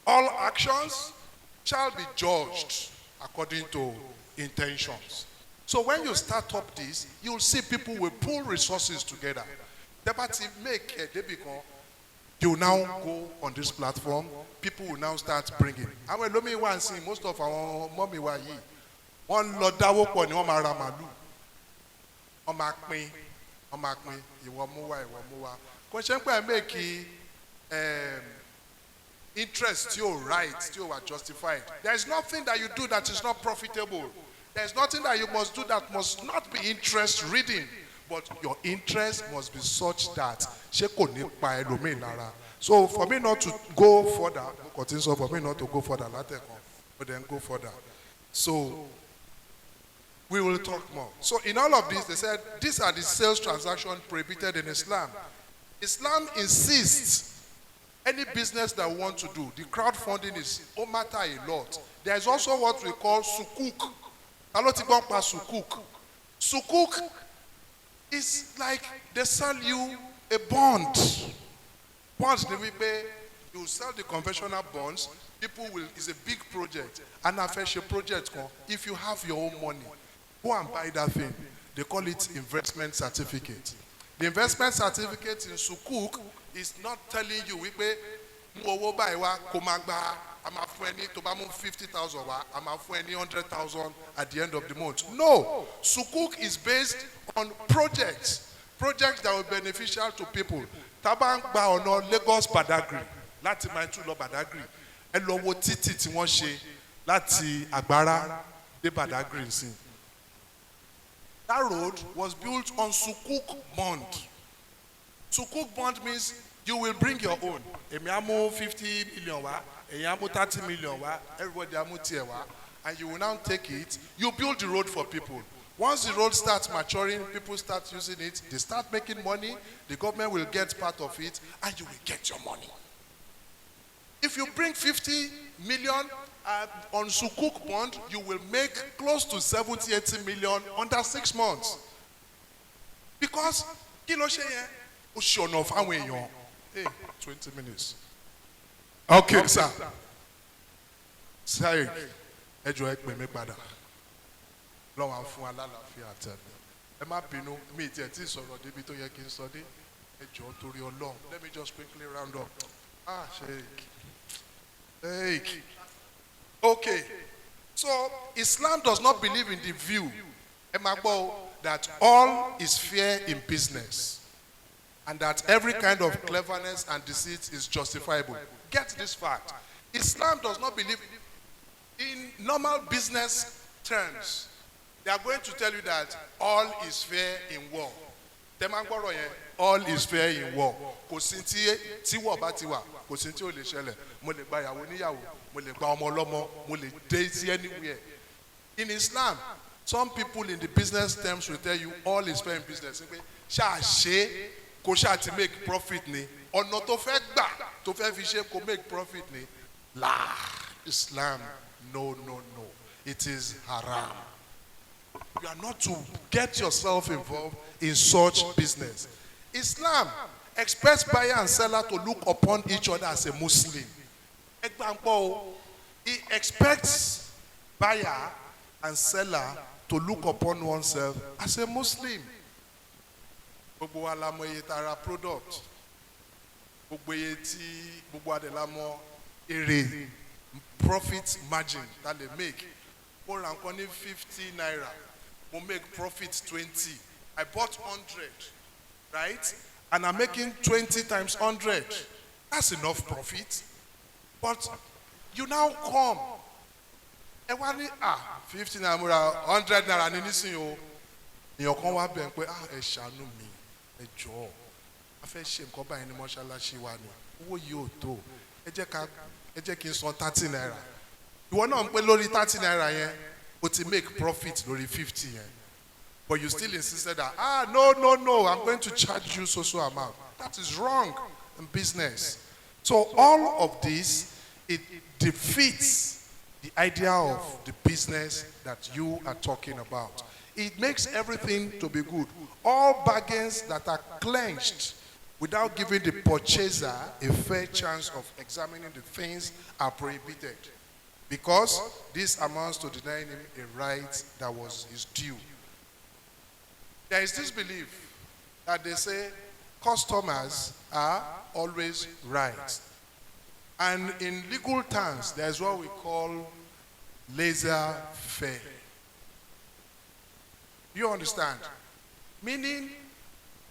all actions shall be judged according to intentions. So when you start up this, you'll see people will pull resources together. Tẹ́ bá ti make ẹ̀ débì kan, you now go on this platform, people will now start bringing. Àwọn ẹlòmíín wà ń sìn, most of àwọn mummy wa yìí, wọ́n lọ dáwó pọ̀ ni wọ́n máa ra màálù. Wọ́n máa pín, wọ́n máa pín, ìwọ mú wá, ìwọ mú wá. Kò ṣe ń pẹ́ make interest tí ò right, tí ò wà justified. There is nothing that you do that is not profitable. There is nothing that you must do that must not be interest reading. But your interest must be such that ṣé kò ní pa ẹlòmíì lára. So for me not to go further, mo kàn ti ń sọ for me not to go further látẹ̀kan, but then go further. So we will talk more. So in all of this, they said these are the sales transactions prohibited in Islam. Islam insists any business that we want to do, the crowdfunding is ó matter a lot. There is also what we call sukuk. Ta ló ti gbọ́ pa sukuk? Sukuk is like they sell you a bond. Bonds ni wípé you sell the conventional bonds, people will, it's a big project, and a fẹ́ ṣe project kan. If you have your own money, go and buy that thing. They call it investment certificate. The investment certificate in sukuk is not telling you wípé mú owó báyìí wá kó máa gba, a máa fún ẹ ní, tó bá mú 50,000 wá, a máa fún ẹ ní 100,000 at the end of the month. No, sukuk is based on projects, projects that will be beneficial to people. Tá a bá ń gba ọ̀nà Lagos Badagry, láti Mile 2 lọ Badagry, ẹ lọ wo títì tí wọ́n ṣe láti Àgbára dé Badagry nsìn. That road was built on sukuk bond. Sukuk bond means you will bring your own. Èmi á mú 50 million wá, èyí á mú 30 million wá, everybody á mú tiẹ̀ wá, and you will now take it, you build the road for people. Once the road starts maturing, people start using it, they start making money, the government will get part of it, and you will get your money. If you bring 50 million on sukuk bond, you will make close to 70, 80 million under 6 months. Because kí ló ṣe yẹn? Ó ṣe ọ̀nà fáwọn èèyàn. Hey, 20 minutes. Okay, sir. Sir, ẹ jọ̀ọ́, ẹ pè mí padà. Lọ́wọ́ á fún wa lálàáfíà tẹ̀lé. Ẹ má bínú, mi ì tiẹ̀ tí ì sọ̀rọ̀ débi tó yẹ kí n sọ dé. Ẹ jọ̀ọ́, torí Ọlọ́run. Let me just quickly round up. Ah, Sheikh. Sheikh. Okay. So Islam does not believe in the view, ẹ máa gbọ́ o, that all is fair in business and that every kind of cleverness and deceit is justifiable. Get this fact. Islam does not believe in normal business terms. They are going to tell you that all is fair in war. Tẹ́ máa ń gbọ́rọ̀ yẹn, all is fair in war. Kò sí tí tí war bá ti wà, kò sí tí ò lè ṣẹlẹ̀. Mo lè gba ìyàwó níyàwó, mo lè gba ọmọ ọlọ́mọ, mo lè dé sí anywhere. In Islam, some people in the business terms will tell you all is fair in business. Pé ṣáà ṣe kó ṣáà ti make profit ni. Ọ̀nà tó fẹ́ gbà tó fẹ́ fi ṣe kó make profit ni. La Islam, no, no, no. It is haram. You are not to get yourself involved in such business. Islam, Expects buyer and seller to look upon each other as a Muslim. Ẹ gbà ń pọ̀ o. He expects buyer and seller to look upon oneself as a Muslim. Gbogbo wa la mọ iye tá a ra product. Gbogbo iye tí gbogbo wa dẹ̀ la mọ èrè, profit margin tá lè make. Mo ra nǹkan ní ₦50, mo make profit 20. I bought 100, right? And I'm making 20 times 100. That's enough profit. But you now come, ẹ wá ní, ah, ₦50 mo ra, ₦100 ní nísìnyí o. Èèyàn kan wá bẹ̀ ń pé, "Ah, ẹ ṣàánú mi, ẹ jọ̀ọ́, a fẹ́ ṣe nǹkan báyìí ní mọ́ṣáláṣí wa ni, owó yìí ò tó, ẹ jẹ́ kí n san ₦30." Ìwọ náà ń pé lórí ₦30 yẹn, o ti make profit lórí 50 yẹn, but you still insisted that, "Ah, no, no, no, I'm going to charge you so so amount." That is wrong in business. So all of this, it defeats the idea of the business that you are talking about. It makes everything to be good. All bargains that are clenched without giving the purchaser a fair chance of examining the things are prohibited, because this amounts to denying him a right that was his due. There is this belief that they say customers are always right. And in legal terms, there's what we call laissez faire. You understand? Meaning,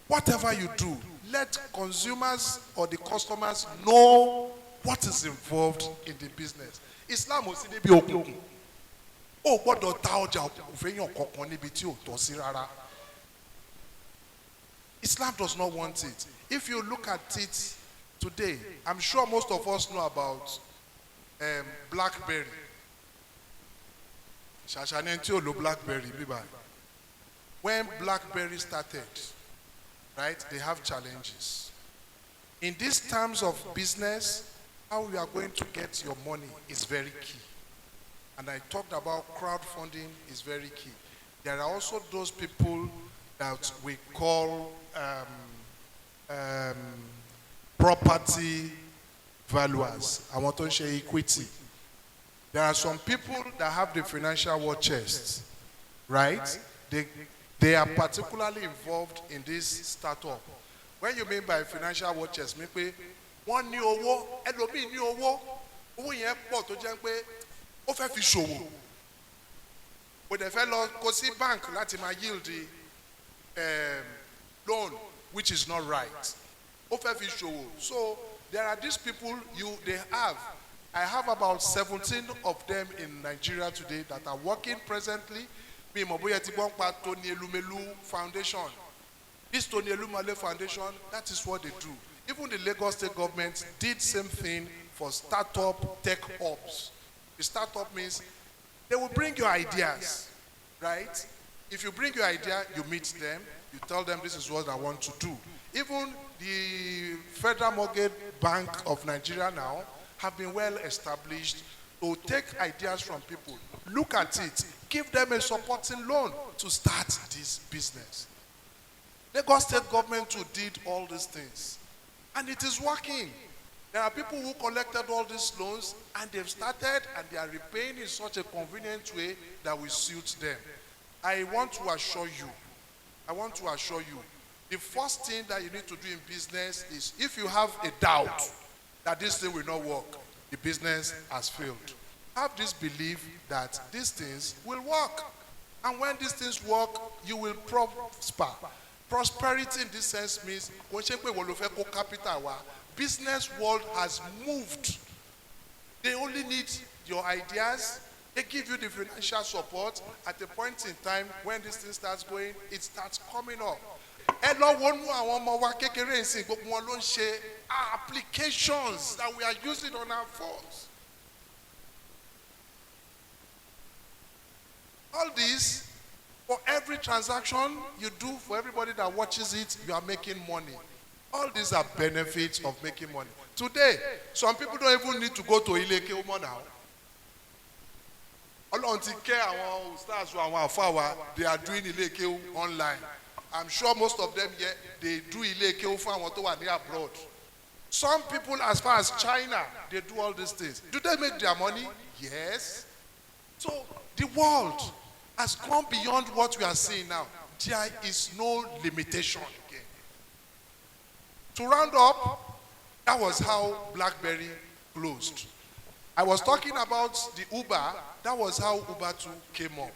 whatever you do, let consumers or the customers know what is involved in the business. Islam ò sí níbi òkùnkùn. O ò gbọ́dọ̀ ta ọjà òkùnkùn féèyàn kankan níbi tí ò tọ́ sí rárá. Islam does not want it. If you look at it today, I'm sure most of us know about BlackBerry. Ṣàṣà ni ẹni tí ò lo BlackBerry bíbá. When BlackBerry started, right, they have challenges. In these terms of business, how you are going to get your money is very key. And I talked about crowdfunding is very key. There are also those people that we call property valuers, àwọn tó ń ṣe equity. There are some people that have the financial war chest, right? They are particularly involved in this startup. When you mean by financial war chest, mean pé wọ́n ní owó, ẹlòmíì ní owó, owó yẹn pọ̀ tó jẹ́ pé ó fẹ́ fi ṣòwò. Kò dẹ̀ fẹ́ lọ kó sí bank láti máa yield the loan, which is not right. Ó fẹ́ fi ṣòwò. So there are these people you they have. I have about 17 of them in Nigeria today that are working presently. Mi ò mọ̀ bóyá ẹ ti gbọ́ nípa Tony Elumelu Foundation. This Tony Elumelu Foundation, that is what they do. Even the Lagos State government did same thing for startup tech hubs. The startup means they will bring your ideas, right? If you bring your idea, you meet them, you tell them, "This is what I want to do." Even the Federal Mortgage Bank of Nigeria now have been well established to take ideas from people, look at it, give them a supporting loan to start this business. Lagos State government too did all these things. And it is working. There are people who collected all these loans and they've started and they are repaying in such a convenient way that will suit them. I want to assure you, I want to assure you, the first thing that you need to do in business is, if you have a doubt that this thing will not work, the business has failed. Have this belief that these things will work. And when these things work, you will prosper. Prosperity in this sense means, kò ń ṣe pé ìwọ ló fẹ́ kó capital wá. Business world has moved. They only need your ideas. They give you the financial support. At a point in time when this thing starts going, it starts coming up. Ẹ lọ wọnú àwọn ọmọ wa kékeré ìsìn, gbogbo wọn ló ń ṣe applications that we are using on our phones. All this, for every transaction you do, for everybody that watches it, you are making money. All these are benefits of making money. Today, some people don't even need to go to ilé kéwú mọ́ now. Ọlọ́run ti kẹ́ àwọn stars wa, àwọn àfáà wa, they are doing ilé kéwú online. I'm sure most of them here, they do ilé kéwú fún àwọn tó wà ní abroad. Some people as far as China, they do all these things. Do they make their money? Yes. So the world has gone beyond what we are seeing now. There is no limitation again. To round up, that was how BlackBerry closed. I was talking about the Uber. That was how Uber 2 came up.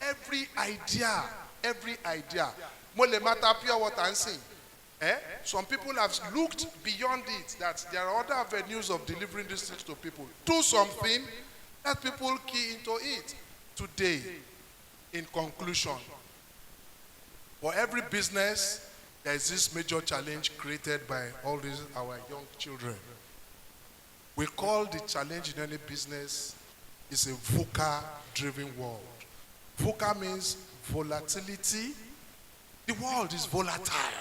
Every idea, every idea. Mo lè máa ta pure water nísìn. Eh? Some people have looked beyond it, that there are other avenues of delivering these things to people. Do something, let people key into it. Today, in conclusion, for every business, there is this major challenge created by all these our young children. We call the challenge in any business is a VUCA-driven world. VUCA means volatility. The world is volatile.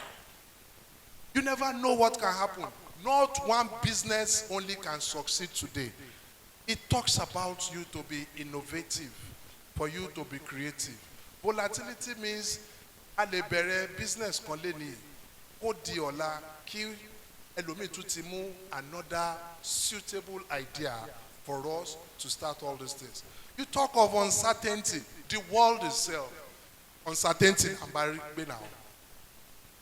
You never know what can happen. Not one business only can succeed today. It talks about you to be innovative, for you to be creative. Volatility means a lè bẹ̀rẹ̀ business kan lénìí, kó di ọ̀la kí ẹlòmíì tún ti mú another suitable idea for us to start all these things. You talk of uncertainty, the world itself, uncertainty àbárí now.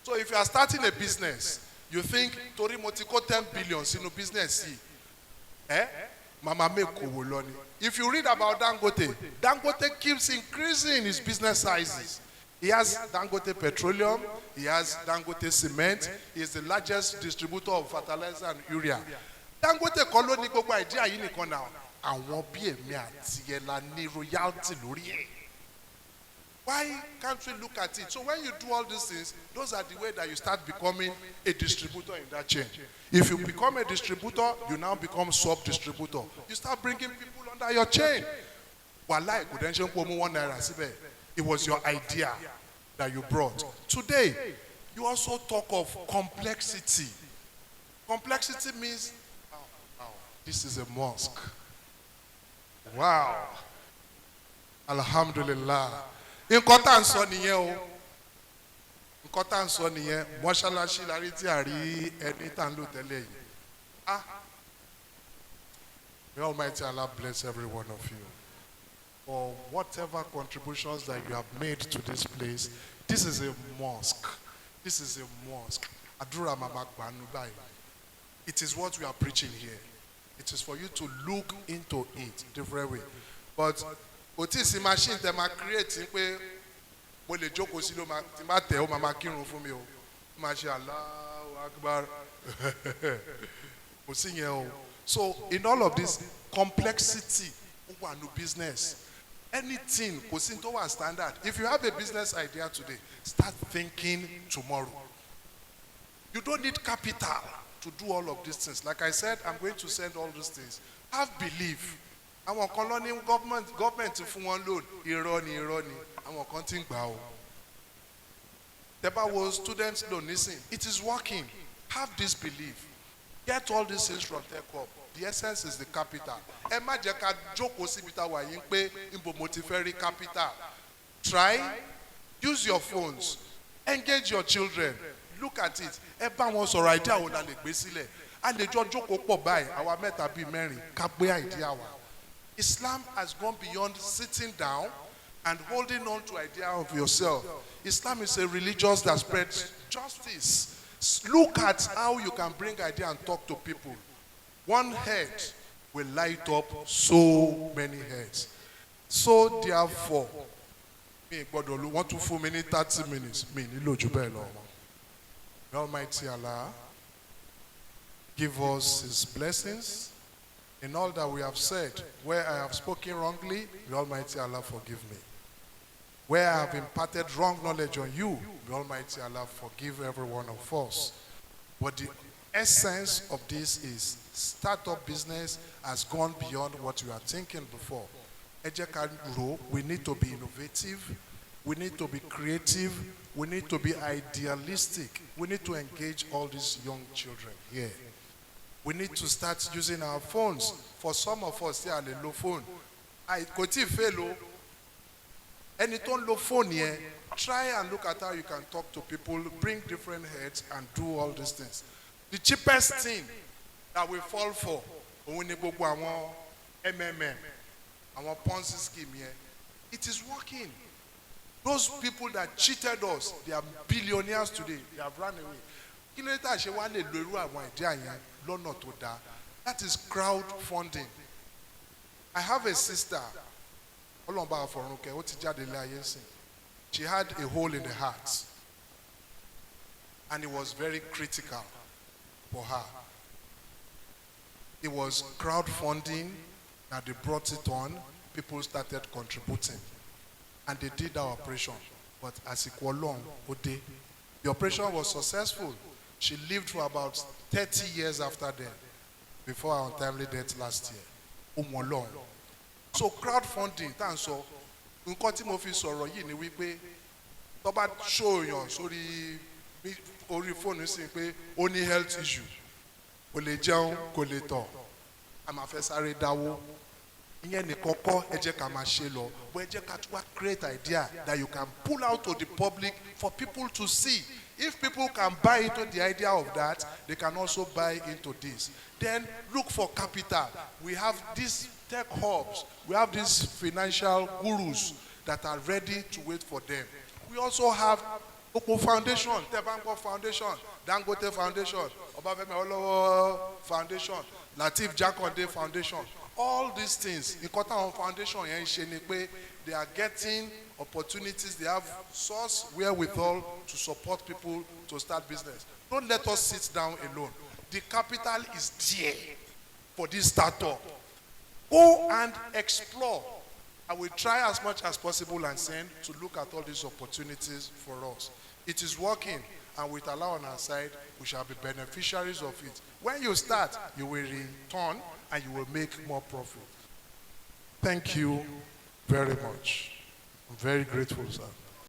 So if you are starting a business, you think, torí mo ti kó 10 billion sínú business yìí, eh? Màá máa make owó lọ ni. If you read about Dangote, Dangote keeps increasing his business sizes. He has Dangote Petroleum, he has Dangote Cement, he is the largest distributor of fertilizer and urea. Dangote kọ́ ló ní gbogbo idea yìí nìkan náà. Àwọn bí èmi àti ẹ̀ la ní royalty lórí ẹ̀. Why can't we look at it? So when you do all these things, those are the way that you start becoming a distributor in that chain. If you become a distributor, you now become sub-distributor. You start bringing people under your chain. Wàhálà kò dẹ́n ṣe ń pọ̀ mú ₦1 síbẹ̀. It was your idea that you brought. Today, you also talk of complexity. Complexity means, wow, this is a mosque. Wow. Alhamdulillah. Nǹkan tá à ń sọ nìyẹn o. Nǹkan tá à ń sọ nìyẹn. Mọ́ṣáláṣí la rí tí a rí ẹni tá à ń lò tẹ́lẹ̀ yìí. Ah. May Almighty Allah bless every one of you for whatever contributions that you have made to this place. This is a mosque. This is a mosque. Àdúrà máa máa gbà nú báyìí. It is what we are preaching here. It is for you to look into it different way. But kò tí ì sí machine tẹ máa create pé mo lè jókòó sí ló máa tí máa tẹ̀ ó máa máa kírun fún mi o. Ó máa ṣe Allahu Akbar. Kò sí yẹn o. So in all of this complexity, ó wà nínú business. Anything, kò sí tó wà standard. If you have a business idea today, start thinking tomorrow. You don't need capital to do all of these things. Like I said, I'm going to send all these things. Have belief. Àwọn kan lọ ní government fún wọn loan. Irọ́ ni, irọ́ ni. Àwọn kan ti ń gbà o. Tẹ́ bá wo student loan nísìn, it is working. Have this belief. Get all these things from Tech Hub. The essence is the capital. Ẹ má jẹ́ ká jókòó síbi tá a wà yín pé níbo mo ti fẹ́ rí capital. Try, use your phones, engage your children, look at it. Ẹ bá wọn sọ̀rọ̀, idea wo la lè gbé sílẹ̀. A lè jọ jókòó pọ̀ báyìí, àwa mẹ́ta bíi mẹ́rin, ká gbé idea wa. Islam has gone beyond sitting down and holding on to idea of yourself. Islam is a religion that spreads justice. Look at how you can bring idea and talk to people. One head will light up so many heads. So therefore, mi gbọ́dọ̀ lo, wọ́n tún fún mi ní 30 minutes, mi nílò jù bẹ́ẹ̀ lọ. May Almighty Allah give us his blessings in all that we have said. Where I have spoken wrongly, may Almighty Allah forgive me. Where I have imparted wrong knowledge on you, may Almighty Allah forgive every one of us. But the essence of this is startup business has gone beyond what you are thinking before. Ẹ jẹ́ ká rò ó, we need to be innovative, we need to be creative, we need to be idealistic, we need to engage all these young children here. We need to start using our phones. For some of us tí a lè lo phone, kò tí ì fail o. Ẹni tó ń lo fóònù yẹn, try and look at how you can talk to people, bring different heads and do all these things. The cheapest thing that we fall for òun ni gbogbo àwọn MMM, àwọn Ponzi scheme yẹn. It is working. Those people that cheated us, they are billionaires today. They have run away. Kí ló dé tá a ṣe wá lè lo irú àwọn idea yẹn lọ́nà tó dáa? That is crowdfunding. I have a sister, Ọlọ́run bá fọ̀run kẹ́, ó ti jáde ilé ayé sìn. She had a hole in the heart and it was very critical for her. It was crowdfunding that they brought it on. People started contributing and they did that operation. But àsìkò Ọlọ́run ó dé. The operation was successful. She lived for about 30 years after then, before her untimely death last year. Ó mọ Ọlọ́run. So crowdfunding tá à ń sọ, nǹkan tí mo fi sọ̀rọ̀ yìí ni wípé tó bá ṣòyàn sórí orí fóònù sí pé ó ní health issue, kò lè jẹun, kò lè tọ̀, a máa fẹ́ sáré dáwó. Ìyẹn nìkan kọ́, ẹ jẹ́ ká máa ṣe lọ, but ẹ jẹ́ ká tún wá create idea that you can pull out to the public for people to see. If people can buy into the idea of that, they can also buy into this. Then look for capital. We have these tech hubs, we have these financial gurus that are ready to wait for them. We also have gbogbo foundation. Tẹ́ bá ń gbọ́ foundation, Dangote Foundation, Ọbáfẹ́mi Awólọ́wọ̀ Foundation, Lateef Jakande Foundation, all these things, nǹkan táwọn foundation yẹn ń ṣe ni pé they are getting opportunities. They have source wherewithal to support people to start business. Don't let us sit down alone. The capital is there for this startup. Go and explore. I will try as much as possible and send to look at all these opportunities for us. It is working, and with Allah on our side, we shall be beneficiaries of it. When you start, you will return and you will make more profit. Thank you very much. I'm very grateful, sir.